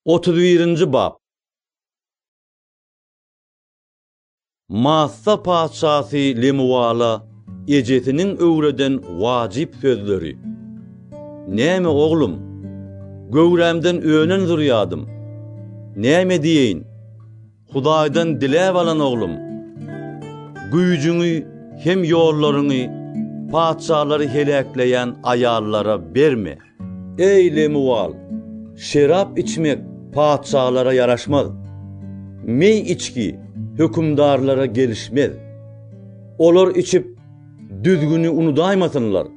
31-nji bap. Massa patyşasy Lemuwala ejesiniň öwreden wajyp sözleri. Näme oglum? Göwrämden önen zürýadym. Näme diýeýin? Hudaýdan diläp alan oglum, güýjüňi hem ýollaryňy patyşalary heläkleýän aýallara berme. Eý, Lemuwal, şerap içmek patyşalara ýaraşmaz, meý içgi hökümdarlara gelişmez. Olar içip, Düzgüni unudaýmasynlar,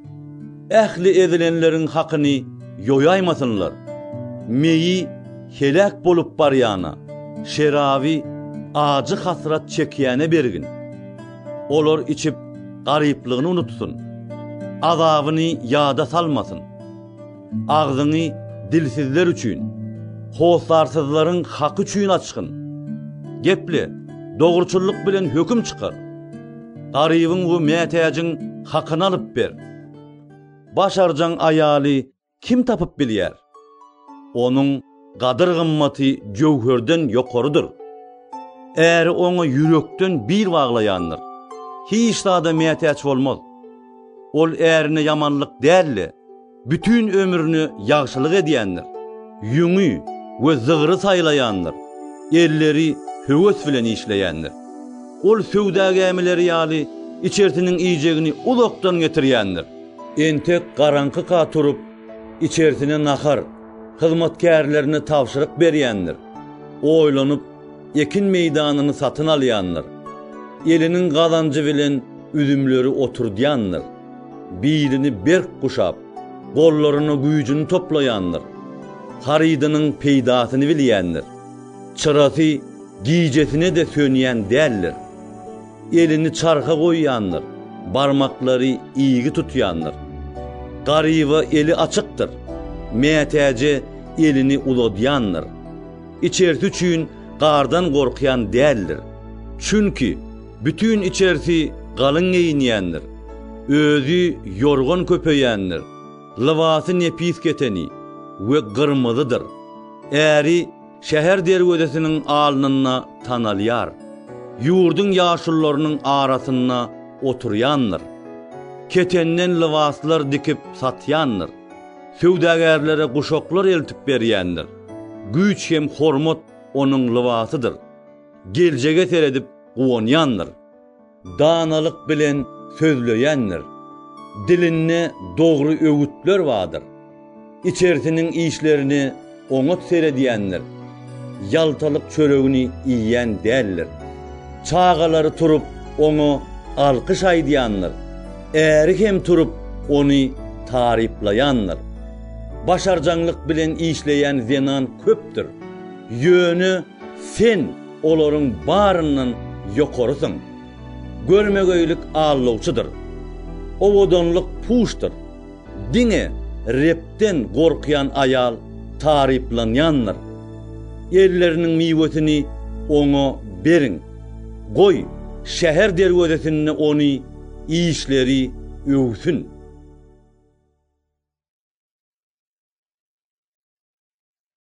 ähli ezilenleriň hakyny ýoýaýmasynlar. Meýi heläk bolup barýana, şeraby ajy hasrat çekýäne bergin. Olar içip, garyplygyny unutsyn, azabyny ýada salmasyn. Agzyňy dilsizler üçin, hossarsyzlaryň haky üçin açgyn. Geple, dogruçyllyk bilen höküm çykar. Garybyň we mätäjiň hakyny alyp ber. Başarjaň aýaly kim tapyp bilýär? Onuň gadyr-gymmaty jöwherden ýokarydyr. Äri oňa ýürekden bil baglaýandyr. Hiç zada mätäç bolmaz. Ol ärine ýamanlyk däl-de, Bütin ömrüne ýagşylyk edýändir. Ýüňi we zygry saýlaýandyr. Elleri höwes bilen işleýändir. Ol söwda gämileri ýaly içersiniň iýjegini uzakdan getirýändir. Entek garaňkyka turup, içersine nahar, hyzmatkärlerine tabşyryk berýändir. Oýlanyp, ekin meýdanyny satyn alýandyr. Eliniň gazanjy bilen üzümleri oturdýandyr. Bilini berk guşap, gollaryna güýjüni toplaýandyr. Harydynyň peýdasyny bilýändir. Çyrasy gijesine-de sönýän däldir. Elini çarha goýýandyr, barmaklary igi tutýandyr. Garyba eli açykdyr, mätäje elini uzadýandyr. Içersi üçin gardan gorkýan däldir. Çünki bütin içersi galyň geýinýändir. Özi ýorgan köpeýändir. Lybasy nepis keteni we gyrmyzydyr. Äri şäher derwezesiniň alnynda tanalýar. Ýurduň ýaşulularynyň arasynda oturýandyr. Ketenden lybaslar dikip satýandyr. Söwdagärlere guşaklar eltip berýändir. Güýç hem hormat onuň lybasydyr. Geljege seredip guwanýandyr. Danalyk bilen sözleýändir. Dilinde dogry öwütler bardyr. Içersiniň işlerine oňat seredýändir. Ýaltalyk çöregini iýýän däldir. Çagalary turup, oňa alkyş aýdýandyr. Äri hem turup, ony taryplaýandyr. Başarjaňlyk bilen işleýän zenan köpdür. Ýöne sen olaryň baryndan ýokarysyň. Görmegeýlik aldawçydyr. Owadanlyk puçdur. Diňe Rebden gorkýan aýal taryplanýandyr. Elleriniň miwesini oňa beriň. Goý, şäher derwezesinde ony işleri öwsün.